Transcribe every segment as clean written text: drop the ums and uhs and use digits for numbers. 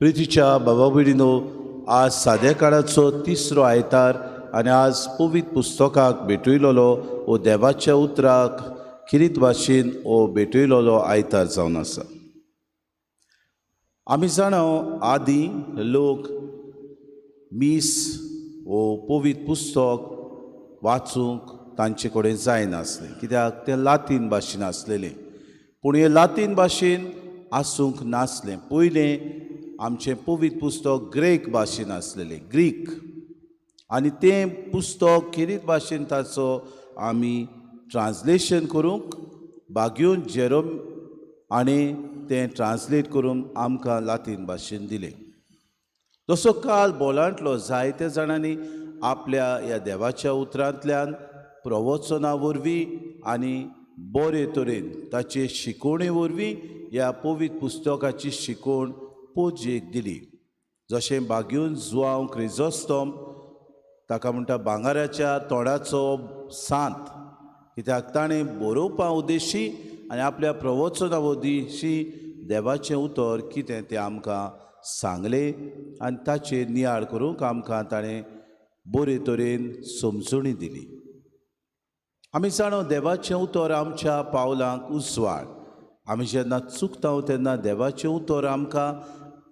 प्रितीच्या बाबा भयणीनो, आज साद्या काळाचो तिसरो आयतार आनी आज पवित्र पुस्तकाक भेटयलोलो वो देवाच्या उतराक खिरीत भाशेन हो भेटयलोलो आयतार जावन आसा. आमी जाणा, आदीं लोक मीस वो पवित्र पुस्तक वाचूंक तांचे कडेन जायनासलें, कित्याक तें लातीन भाशेन आसलेलें. पूण हें लातीन भाशेन आसूंक नासलें. पयलें आमचें पवित्र पुस्तक ग्रेक भाशेन आसलेलें, ग्रीक. आनी तें पुस्तक खेरीत भाशेन ताचो आमी ट्रान्सलेशन करूंक बाग्यून जेरोम आनी तें ट्रान्सलेट करून आमकां लातीन भाशेन दिलें. जसो काल बोलांतलो, जायत्या जाणांनी आपल्या ह्या देवाच्या उतरांतल्यान प्रवचना वरवीं आनी बरे तरेन ताचे शिकोवणे वरवीं ह्या पवित्र पुस्तकाची शिकोवण पोजेक दिली. जशें बाग्यून जुआंव क्रिजोस्तोम, ताका म्हणटा भांगराच्या तोंडाचो सांत, कित्याक ताणें बरोवपा उद्देशी आनी आपल्या प्रवचना उद्देशी देवाचें उतर कितें तें आमकां सांगलें आनी ताचेर नियाळ करूंक आमकां ताणें बरे तरेन समजणी दिली. आमी जाणा, देवाचें उतर आमच्या पावलांक उजवाड. आमी जेन्ना चुकता तेन्ना देवाचें उतर आमकां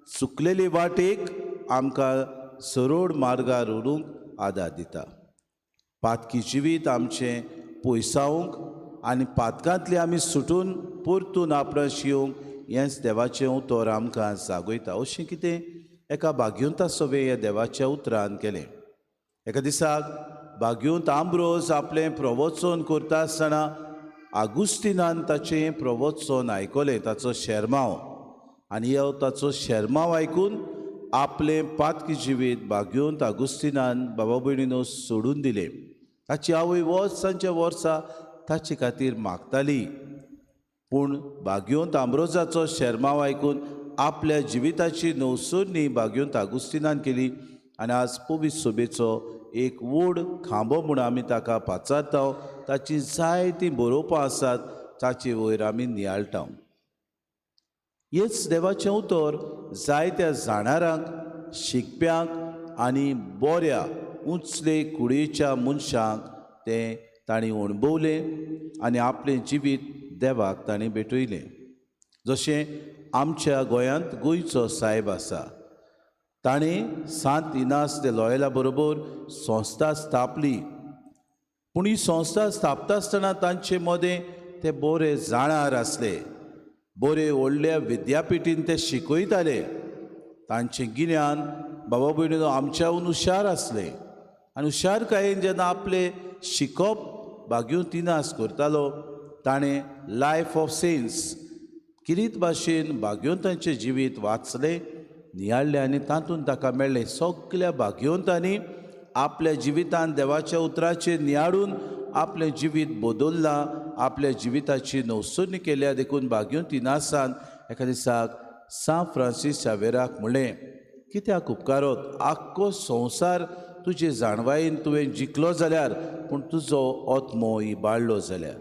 चुकलेले वाटेक आमकां सरळ मार्गार व्हरूंक आदार दिता. पातकी जिवीत आमचें पयसावंक आनी पातकांतलें आमी सुटून परतून आपणास येवंक हेंच देवाचें उतर आमकां जागयता. अशें कितें एका भाग्यवंता सवे ह्या देवाच्या उतरान केलें. एका दिसाक भाग्यवंत आंब्रोज आपलें प्रवचन करता आसतना आगुस्तिनान ताचें प्रवचन आयकलें, ताचो शेरमांव. आनी ह्यो ताचो शेरमांव आयकून आपलें पातकी जिवीत भाग्यवंत आगुस्तिनान, बाबा भयणीनो, सोडून दिलें. ताची आवय वर्सांच्या वर्सां ताचे खातीर मागताली, पूण भाग्यवंत आंब्रोजाचो शेरमांव आयकून आपल्या जिविताची नवसरणी भाग्यवंत आगुस्तिनान केली आनी आज पवित्र सोबेचो एक व्हड खांबो म्हूण आमी ताका पाचारता. ताची जायतीं बरोवपां आसात, ताचे वयर आमी नियाळटा. हेच देवाचें उतर जायत्या जाणारांक, शिकप्यांक आनी बऱ्या उंचले कुडीच्या मनशांक तें तांणी अणभवलें आनी आपलें जिवीत देवाक तांणी भेटयलें. जशें आमच्या गोंयांत गोंयचो सायब आसा, ताणें सांत इनास दे लॉयला बरोबर संस्था स्थापली. पूण ही संस्था स्थापता आसतना तांचे मदें ते बरे जाणार आसले, बरे व्हडल्या विद्यापिठीन ते शिकयताले. तांचें गिन्यान, बाबा भयणीनो, आमच्याहून हुशार आसलें. आनी हुशारकायेन जेन्ना आपलें शिकप भाग्यून तिनास करतालो, ताणें लायफ ऑफ सेन्स किरीत भाशेन भाग्यवंतांचें जिवीत वाचलें, नियाळ्ळें आनी तातूंत ताका मेळ्ळें, सगल्या भाग्यवंतांनी आपल्या जिवितान देवाच्या उतराचेर नियाळून आपलें जिवीत बदल्लां, आपल्या जिविताची नवसरणी केल्या. देखून भाग्यवंत इनासान एका दिसाक सांत फ्रांसीस शावेराक म्हणलें, कित्याक उपकारोत आख्खो संवसार तुजे जाणवायेन तुवें जिखलो जाल्यार, पूण तुजो आत्मो इबाडलो जाल्यार?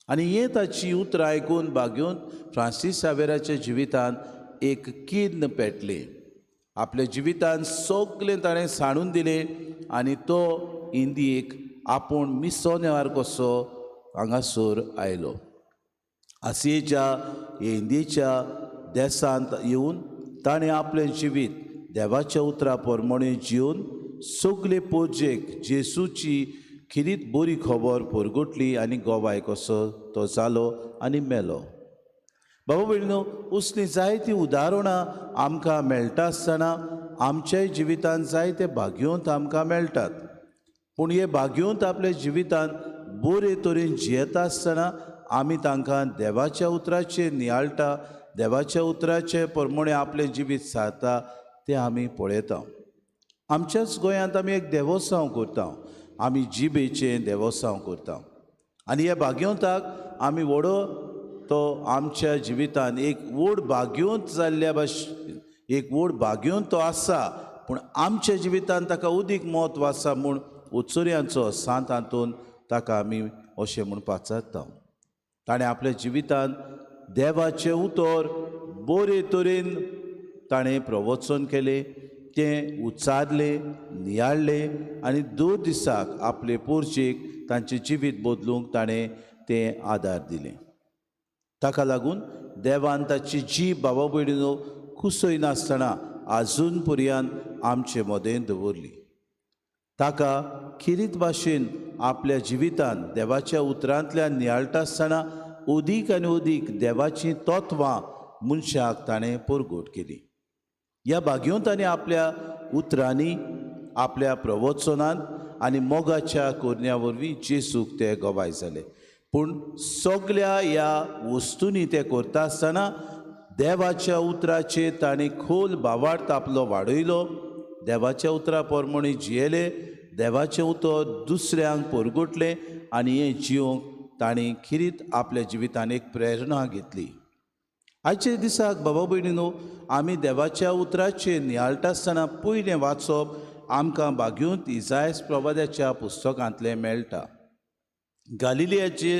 आनी हें ताची उतरां आयकून भाग्यवंत फ्रांसीस सावेराच्या जिवितांत एक किन्न पेटलें. आपल्या जिवितान सगलें ताणें सांडून दिलें आनी तो इंदियेक आपूण मिसोनेवार कसो हांगासर आयलो. आसियेच्या इंदियेच्या देसांत येवन ताणें आपलें जिवीत देवाच्या उतरा प्रमाणे जिवन सगले पोरजेक जेसूची खिरीत बरी खबर परगटली आनी गोवाय कसो तो जालो आनी मेलो. बाबा भयणीनो, असलीं जायतीं उदाहरणां आमकां मेळटा आसतना आमच्याय जिवितांत जायते भाग्यवंत आमकां मेळटात. पूण हे भाग्यवंत आपल्या जिवितांत बरे तरेन जियेता आसतना आमी तांकां देवाच्या उतराचेर नियाळटा, देवाच्या उतराचे प्रमाणे आपलें जिवीत सारता तें आमी पळयता. आमच्याच गोंयांत आमी एक देवोत्सव करता, आमी जिबेचें देवोत्सव करता आनी ह्या भाग्यवंताक आमी व्हडो तो आमच्या जिवितान एक व्हड भाग्यवंत जाल्ल्या भाशेन, एक व्हड भाग्यवंत तो आसा, पूण आमच्या जिवितान ताका अदीक म्हत्व आसा म्हूण उचोरयांचो सांत आंतोन ताका आमी अशें म्हूण पाचारता. ताणें आपल्या जिवितान देवाचें उतर बरे तरेन ताणें प्रवचन केलें, तें उच्चारलें, नियाळ्ळें आनी दर दिसाक आपले पोरचेक तांचें जिवीत बदलूंक ताणें तें आदार दिलें. ताका लागून देवान ताची जीब बाबा भयणीनो कुसयनासतना आजून पर्यंत आमचे मदें दवरली. ताका खेरीत भाशेन आपल्या जिवितान देवाच्या उतरांतल्यान नियाळटा आसतना अदीक आनी अदीक देवाचीं तत्वां मनशाक ताणें परगट केली. ह्या भाग्योंत ताणें आपल्या उतरांनी, आपल्या प्रवचनांत आनी मोगाच्या करण्या वरवीं जेजूक ते गवाय जाले. पूण सगल्या ह्या वस्तूंनी ते करता आसतना देवाच्या उतराचेर ताणें खोल भावार्थ आपलो वाडयलो, देवाच्या उतरा प्रमाणे जियेले, देवाचें उतर दुसऱ्यांक परगटलें आनी हें जिवंक ताणें खेरीत आपल्या जिवितान एक प्रेरणा घेतली. आयच्या दिसाक बाबा भयणीनो आमी देवाच्या उतराचेर नियाळटा आसतना पयलें वाचप आमकां बागयोंत इजायस प्रवाद्याच्या पुस्तकांतलें मेळटा. गालिलियाचे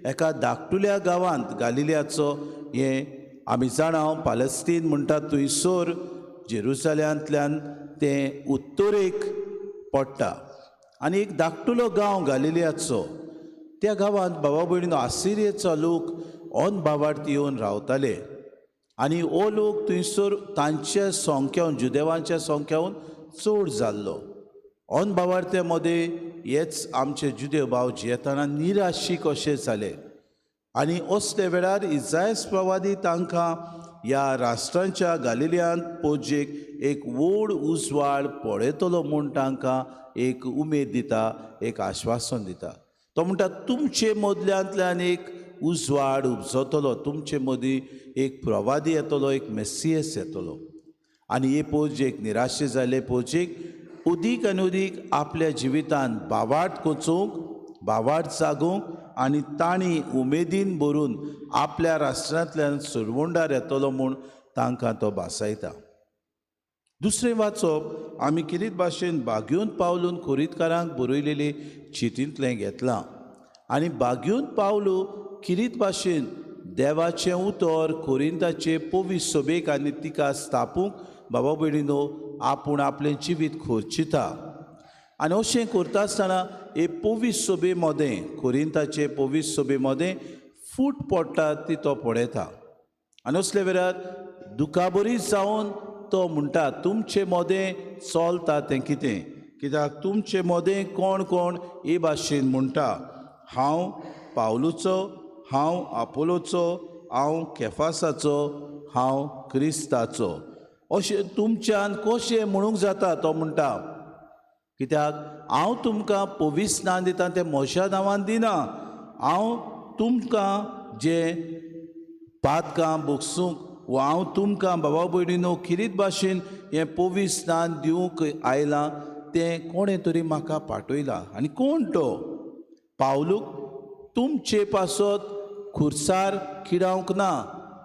एका धाकटुल्या गांवांत, गालिलियाचो हें आमी जाणा पालस्तीन म्हणटा थंयसर जेरुजाल्यांतल्यान तें उत्तरेक पडटा आनी एक धाकटुलो गांव गालिलियाचो. त्या गांवांत बाबा भयणीनो आसिरियेचो लोक अनभावार्थ येवन रावताले आनी हो लोक थंयसर तांच्या संख्यान जुदेवांच्या संख्यान चड जाल्लो. अनभावार्थ्या मदें हेच आमचे जुदेव भाव जियेतना निराशी कशे जाले आनी असले वेळार इजायस प्रवादी तांकां ह्या राष्ट्रांच्या गालिलियांत पोजेक एक व्हड उजवाड पळयतलो म्हूण तांकां एक उमेद दिता, एक आश्वासन दिता. तो म्हणटा तुमचे मदल्यांतल्यान एक उजवाड उपजतलो, तुमचे मदीं एक प्रवादी येतलो, एक मेसियस येतलो. आनी हे पोजेक निराशे जाले पोजेक अदीक आनी अदीक आपल्या जिवितान भावार्थ कोचूंक, भावार्थ जागोवंक आनी तांणी उमेदीन भरून आपल्या राष्ट्रांतल्यान सुरवंडार येतलो म्हूण तांकां तो भासायता. दुसरें वाचप आमी किरीत भाशेन बागयोन पावलून खोरीतकारांक बरयलेले चितींतलें घेतलां आनी बागयोन पावलू किरीत भाशेन देवाचें उतर कोरिंताचे पवित्र सभेक आनी तिका स्थापूंक बाबा भयणीनो आपूण आपलें जिवीत खोर्चिता. आनी अशें करता आसतना हे पवित्र सभे मदें, कोरिंताचे पवित्र सभे मदें फूट पडटा ती तो पळयता आनी असले वेळार दुखाबरी जावन तो म्हणटा तुमचे मदें चलता तें कितें, कित्याक तुमचे मदें कोण कोण हे भाशेन म्हणटा हांव पावलूचो, हांव आपोलोचो, हांव केफासाचो, हांव क्रिस्ताचो. अशें तुमच्यान कशें म्हणूंक जाता? तो म्हणटा कित्याक हांव तुमकां पवित्र स्नान दिता तें म्हज्या नांवान दिना, हांव तुमकां जें पातकां भोगसूंक वा हांव तुमकां बाबा भयणीनो खेरीत भाशेन हें पवित्र स्नान दिवंक आयलां तें कोणें तरी म्हाका पाठयलां. आनी कोण तो? पावलूक तुमचे पासत खुर्सार किडावंक ना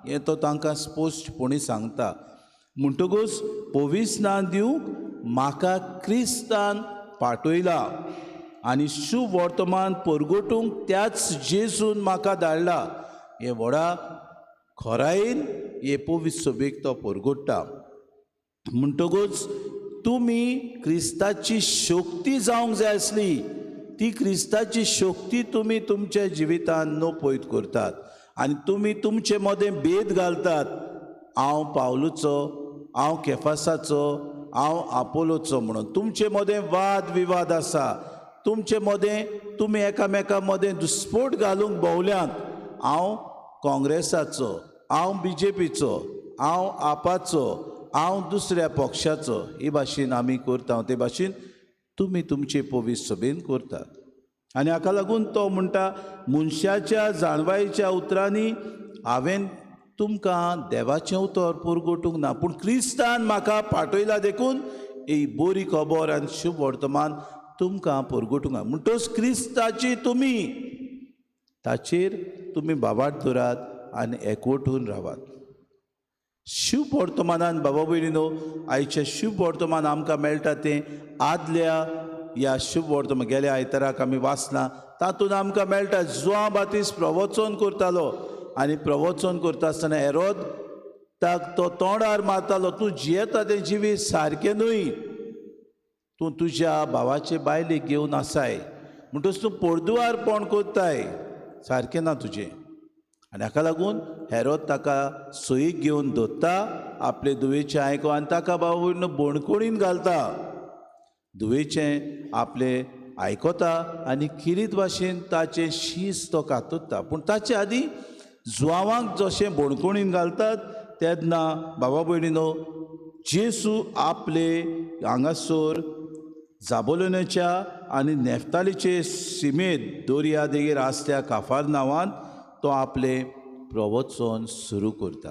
हें तो तांकां स्पश्टपणी सांगता. म्हणटकूच पवित्र स्नान दिवंक म्हाका क्रिस्तान पाठयला आनी शुभ वर्तमान परगटूंक त्याच जेजून म्हाका धाडला. हें व्हडा खोरायेन हे पवित्र सभेक तो परगट्टा. म्हणटकूच तुमी क्रिस्ताची शक्ती जावंक जाय आसली, ती क्रिस्ताची शक्ती तुमी तुमच्या जिवितान नपयत करतात आनी तुमी तुमचे मदें भेद घालतात. हांव पावलूचो, हांव केफासाचो, हांव आपोलोचो म्हणून तुमचे मदें वाद विवाद आसा. तुमचे मदें तुमी एकामेका मदें दुस्पोट घालूंक भोंवल्यात. हांव काँग्रेसाचो, हांव बीजेपीचो, हांव आपाचो, हांव दुसऱ्या पक्षाचो, हे भाशेन आमी करता ते भाशेन तुमी तुमचे पवित्र सभेन करतात. आनी हाका लागून तो म्हणटा मनशाच्या जाणवायेच्या उतरांनी हांवें तुमकां देवाचें उतर परगटूंक ना, पूण क्रिस्तान म्हाका पाठयला देखून ही बरी खबर आनी शुभ वर्तमान तुमकां परगटूंक ना. म्हणटकच क्रिस्ताची तुमी ताचेर तुमी भावार्थ दवरात आनी एकवटून रावात. शुभ वर्तमानान बाबा भयणीनो आयचें शुभ वर्तमान आमकां मेळटा तें आदल्या ह्या शुभ वर्तमान गेल्या आयताराक आमी वाचलां तातूंत आमकां मेळटा जुआंव बातीस प्रवचन करतालो आनी प्रवचन करता आसतना हेरोद ताक तो तोंडार मारतालो, तूं जियेता तें जिवीत सारकें न्हय, तूं तुज्या भावाचे बायलेक घेवन आसाय म्हणटच तूं पोरदुवारपण करताय, सारकें ना तुजें. आनी हाका लागून हेरोद ताका सोयीक घेवन धरता, आपले धुवेचें आयको आनी ताका बाबा भयणीनो बोणकोणीन घालता. धुवेचें आपले आयकता आनी किरीत भाशेन ताचें शीस तो कातरता. पूण ताचे आदीं जुवांवांक जशें बोणकोणीन घालतात तेन्ना बाबा भयणीनो जेसू आपले हांगासर जाबोलोनाच्या आनी नेफ्तालीचे सिमेत दर्या देगेर आसल्या काफार नांवान तो आपलें प्रवचन सुरू करता.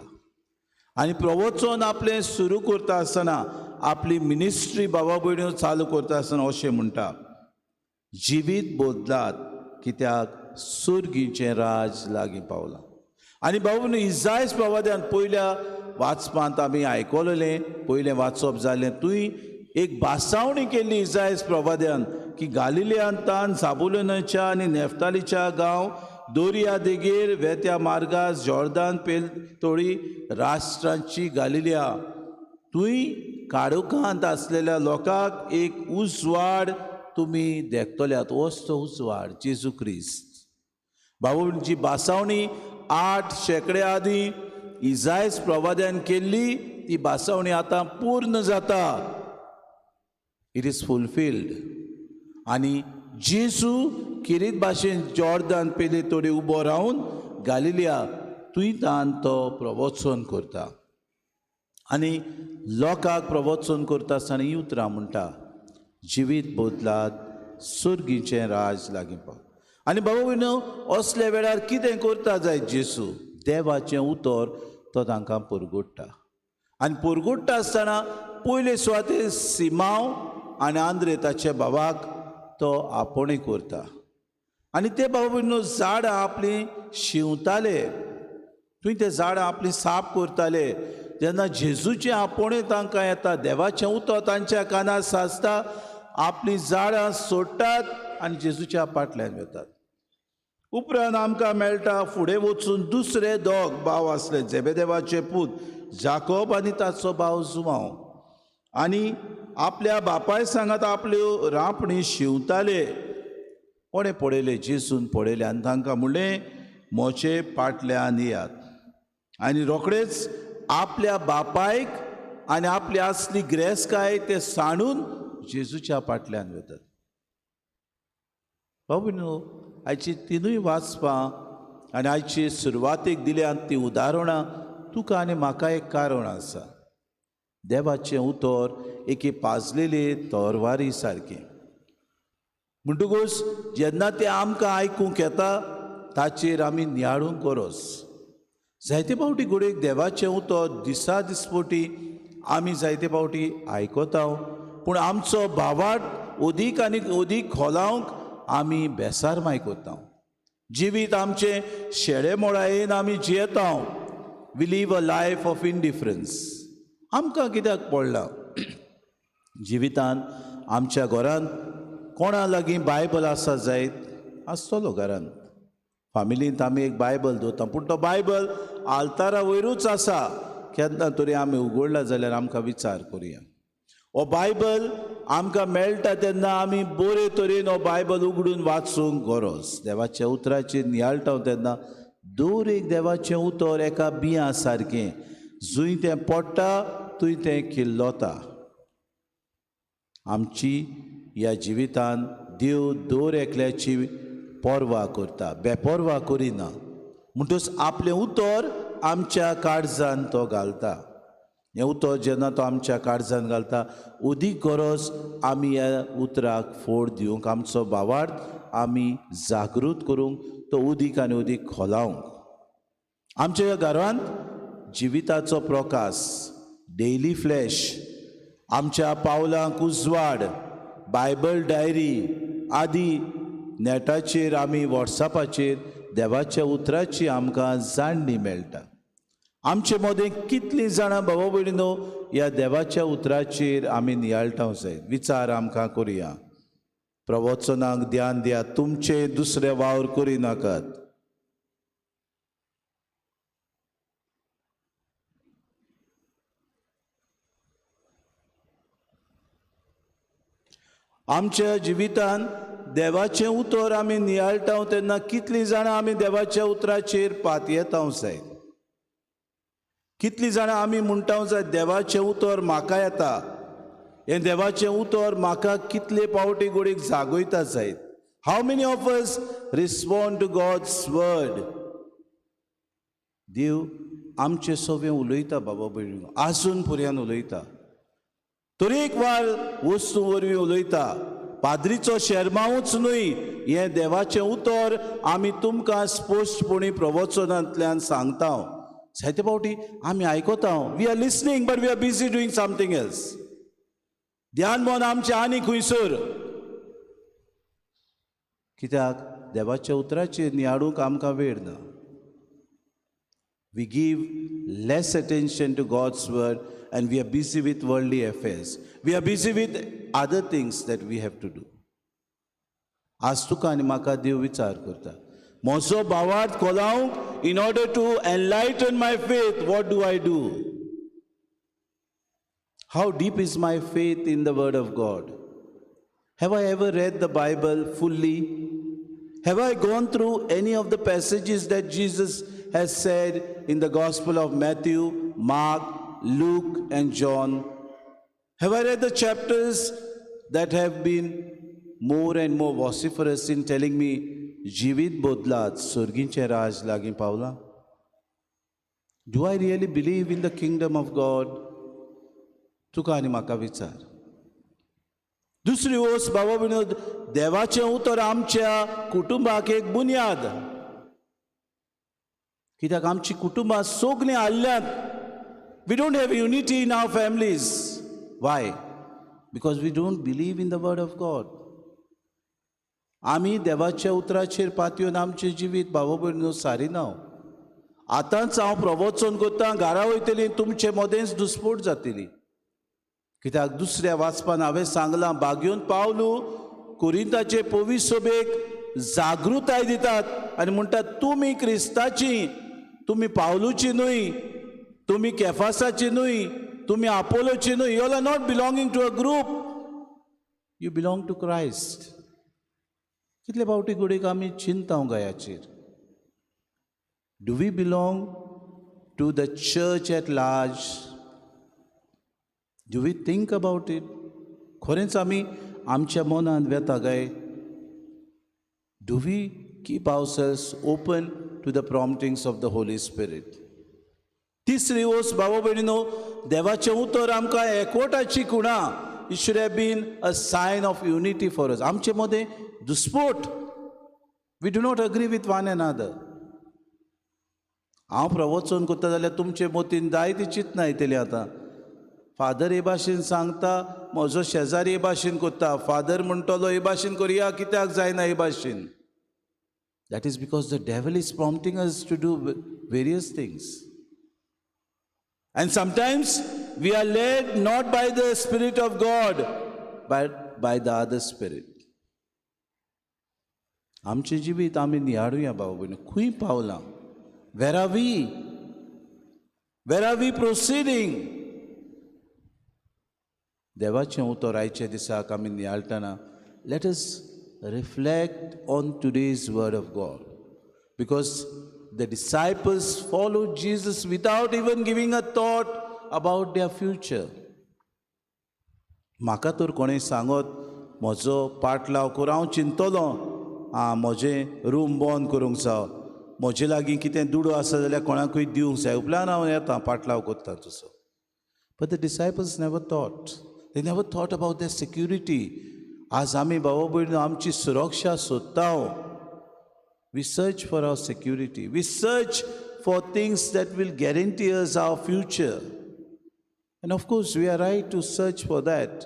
आनी प्रवचन आपलें सुरू करता आसतना आपली मिनिस्ट्री बाबा भयणीनो चालू करता आसतना अशें म्हणटा, जिवीत बदलात कित्याक सुर्गीचें राज लागीं पावलां. आनी बाबा भयणीनो इजायस प्रवाद्यान पयल्या वाचपांत आमी आयकलें, पयलें वाचप जालें, तुंय एक भासावणी केल्ली इजायस प्रवाद्यान की गालिलियांतान जाबुलोनाच्या आनी नेफ्तालीच्या गांव दर्या देगेर वेत्या मार्गार जॉर्दान पेल तोडी राष्ट्रांची गालिलिया, तुंय काळोखांत आसलेल्या लोकांक एक उजवाड तुमी देखतल्यात, होच तो उजवाड जेजू क्रिस्त. बाबू जी भासावणी 8 शेंकड्या आदीं इजायस प्रवाद्यान केल्ली ती भासावणी आतां पूर्ण जाता. It is fulfilled. आनी जेजू किरीत भाशेन जॉर्दान पेले तोडी उबो रावन गालिलिया तुंयतान तो प्रवचन करता आनी लोकांक प्रवचन करता आसतना ही उतरां म्हणटा, जिवीत बदलात, सुर्गीचें राज लागीं पाव. आनी बाबा भयणीनो असल्या वेळार कितें करता जायत जेजू, देवाचें उतर तो तांकां पुरगुट्टा. आनी पुरगुट्टा आसतना पयले सुवातेर सिमांव आनी आंद्रे ताच्या बाबाक तो आपोवणें करता. आनी ते बाबा भयणीनो झाडां आपलीं शिंवताले, थंय ते झाडां आपलीं साफ करताले. जेन्ना जेजूचें आपोवणें तांकां येता, देवाचें उतर तांच्या कानार साजता, आपलीं झाडां सोडटात आनी जेजूच्या फाटल्यान वतात. उपरांत आमकां मेळटा फुडें वचून दुसरे दोग भाव आसले, जेबेदेवाचे पूत जाकोब आनी ताचो भाव जुवांव, आनी आपल्या बापाय सांगात आपल्यो रांपणी शिंवताले. कोणें पळयलें? जेजून पळयलें आनी तांकां म्हणलें, म्हजे फाटल्यान येयात. आनी रोखडेच आपल्या बापायक आनी आपली आसली ग्रेसकाय ते सांडून जेजूच्या फाटल्यान वतात. बाबू न्हू, आयची तिनूय वाचपां आनी आयची सुरवातेक दिल्यात ती उदाहरणां तुका आनी म्हाका एक कारण आसा. देवाचें उतर एके पाजलेले तरवारी सारकें. म्हणटकूच जेन्ना तें आमकां आयकूंक येता ताचेर आमी नियाळूंक गरज. जायते फावटी घडयेक देवाचें उतर दिसा दिसपटी आमी जायते फावटी आयकता, पूण आमचो भावार्थ अदीक आनी अदीक खोलावंक आमी बेसारमाय करता. जिवीत आमचें शेळे मोळायेन आमी जियेता. We live a life of indifference. आमकां कित्याक पडलां जिवितान? आमच्या घरांत कोणा लागीं बायबल आसा जायत आसतलो, घरांत फामिलींत आमी एक बायबल दवरता, पूण तो बायबल आल्तारा वयरूच आसा. केन्ना तरी आमी उगडला जाल्यार आमकां विचार करुया. हो बायबल आमकां मेळटा तेन्ना आमी बरे तरेन हो बायबल उगडून वाचूंक गरज. देवाच्या उतराचेर नियाळटा तेन्ना दर एक देवाचें उतर एका बियां सारकें, जंय तें पडटा थंय तें किल्लोता. आमची ह्या जिवितान देव दर एकल्याची पर्वा करता, बेपर्वा करिना. म्हणटच आपलें उतर आमच्या काळजान तो घालता. हें उतर जेन्ना तो आमच्या काळजान घालता, अदीक गरज आमी ह्या उतराक फोड दिवंक, आमचो भावार्थ आमी जागृत करूंक, तो अदीक आनी अदीक खोलावंक. आमच्या घरांत जिविताचो प्रकाश, डेली फ्लॅश, आमच्या पावलांक उजवाड, बायबल डायरी आदी नेटाचेर आमी वॉट्सॅपाचेर देवाच्या उतराची आमकां जाणणी मेळटा. आमचे मदें कितलीं जाणां बाबा भयणीनो ह्या देवाच्या उतराचेर आमी नियाळटा जायत? विचार आमकां करुया. प्रवचनाक ध्यान दियात, तुमचे दुसरे वावर करिनाकात. आमच्या जिवितान देवाचें उतर आमी नियाळटा तेन्ना कितलीं जाणां आमी देवाच्या उतराचेर पातयेता जायत? कितलीं जाणां आमी म्हणटा जायत, देवाचें उतर म्हाका येता, हें देवाचें उतर म्हाका कितले पावटी गोडीक जागयता जायत? How many of us respond to God's word? देव आमचे सगळें उलयता बाबा भयणी, आजून पर्यंत उलयता, तरेकवार वस्तू वरवीं उलयता. पाद्रीचो शेरमांवूच न्हय, हें देवाचें उतर आमी तुमकां स्पश्टपणी प्रवचनांतल्यान सांगता. जायते फावटी आमी आयकता, we are listening, but we are busy doing something else. ध्यान मन आमचें आनी खंयसर. कित्याक देवाच्या उतराचेर नियाळूंक आमकां वेळ ना. We give less attention to God's word and we are busy with worldly affairs. We are busy with other things that we have to do. आज तुका आनी म्हाका देव विचार करता, म्हजो भावार्थ कोलावंक, in order to enlighten my faith, what do I do? How deep is my faith in the word of God? Have I ever read the Bible fully? Have I gone through any of the passages that Jesus has said in the Gospel of Matthew, Mark, Luke, and John? Have I read the chapters that have been more and more vociferous in telling me, जिवीत बदलात, सर्गीचें राज लागीं पावलां? Do I really believe in the kingdom of God? तुका आनी म्हाका विचार. दुसरी वस्त बाबा विनोद, देवाचें उतर आमच्या कुटुंबाक एक बुन्याद. कित्याक आमची कुटुंबां सगळीं हाल्ल्यांत. We don't have unity in our families. Why? Because we don't believe in the word of God. आमी देवाच्या उतराचेर पातयेवन आमचें जिवीत भाव भयणीनो सारिना. आतांच हांव प्रवचन करता, घरा वयतली तुमचे मदेंच दुस्पोट जातली. कित्याक दुसऱ्या वाचपान हांवें सांगलां, भाग्योन पावलू कोरिंताचे पवित्र सभेक जागृताय दितात आनी म्हणटात, तुमी क्रिस्ताची, तुमी पावलूची न्हय, तुमी केफासाची न्हय, तुमी आपोलोची न्हय. You are not belonging to a group, you belong to Christ. कितले फावटी घडयेक आमी चिंता गायाचेर? Do we belong to the church at large? Do we think about it? खरेंच आमी आमच्या मनांत वेता काय? Do we keep ourselves open to the promptings of the Holy Spirit? तिसरी वस्त बाबा भयणीनो, देवाचें उतर आमकां एकवटाची खुणा. It should have been a sign of unity for us. आमचे मदें दुस्पोट. We do not agree with one another. हांव प्रवचन करता जाल्यार तुमचे मतीन जायती चिंतना येतली. आतां फादर हे भाशेन सांगता, म्हजो शेजारी हे भाशेन करता, फादर म्हणटलो हे भाशेन करुया, कित्याक जायना हे भाशेन? That is because the devil is prompting us to do various things. And sometimes we are led not by the Spirit of God, but by the other spirit. आमचें जिवीत आमी नियाळुया भाव भयणी, खंय पावलां? Where are we? Where are we proceeding? देवाचें उतर आयच्या दिसाक आमी नियाळटना, let us reflect on today's word of God, because the disciples followed Jesus without even giving a thought about their future. म्हाका तर कोणें सांगत म्हजो पाटलाव कर, हांव चिंतलो, आं, म्हजें रूम बंद करूंक जाव, म्हजे लागीं कितें दुडू आसा जाल्यार कोणाकूय दिवंक जाय, उपरांत हांव येता पाटलाव करता तसो. But the disciples never thought. They never thought about the security. आज आमी भाव भयण आमची सुरक्षा सोदता. We search for our security. We search for things that will guarantee us our future. And of course, we are right to search for that.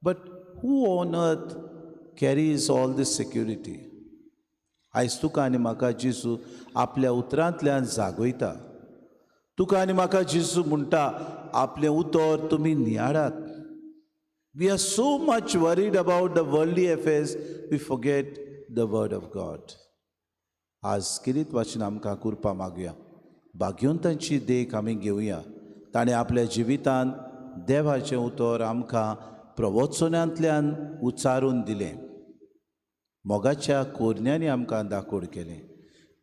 But who on earth carries all this security? आयज तुका आनी म्हाका जेजू आपल्या उतरांतल्यान जागयता. तुका आनी म्हाका जेजू म्हणटा, आपलें उतर तुमी नियाळात. We are so much worried about the worldly affairs, we forget the word of God. आज किरीत वाचन आमकां कृपा मागुया. भाग्यवंतांची देख आमी घेवया. ताणें आपल्या जिवितांत देवाचें उतर आमकां प्रवचनांतल्यान उचारून दिलें. मोगाच्या कोरण्यांनी आमकां दाकोड केलें.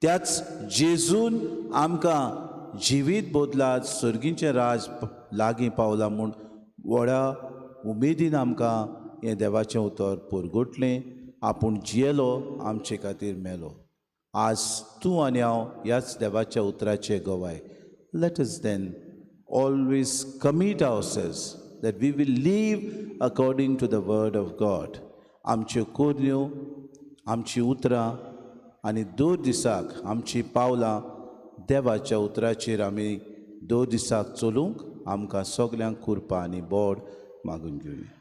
त्याच जेजून आमकां जिवीत बदलात, सर्गीचें राज लागीं पावलां म्हूण व्हडा उमेदीन आमकां हें देवाचें उतर परगटलें. आपूण जियेलो, आमचे खातीर मेलो. आज तूं आनी हांव ह्याच देवाच्या उतराचे गवाय. Let us then always commit ourselves that we will live according to the word of God. आमच्यो कोरण्यो, आमचीं उतरां आनी दर दिसाक आमचीं पावलां देवाच्या उतराचेर आमी दर दिसाक चलूंक आमकां सगल्यांक कृपा आनी बोड मागून घेवया.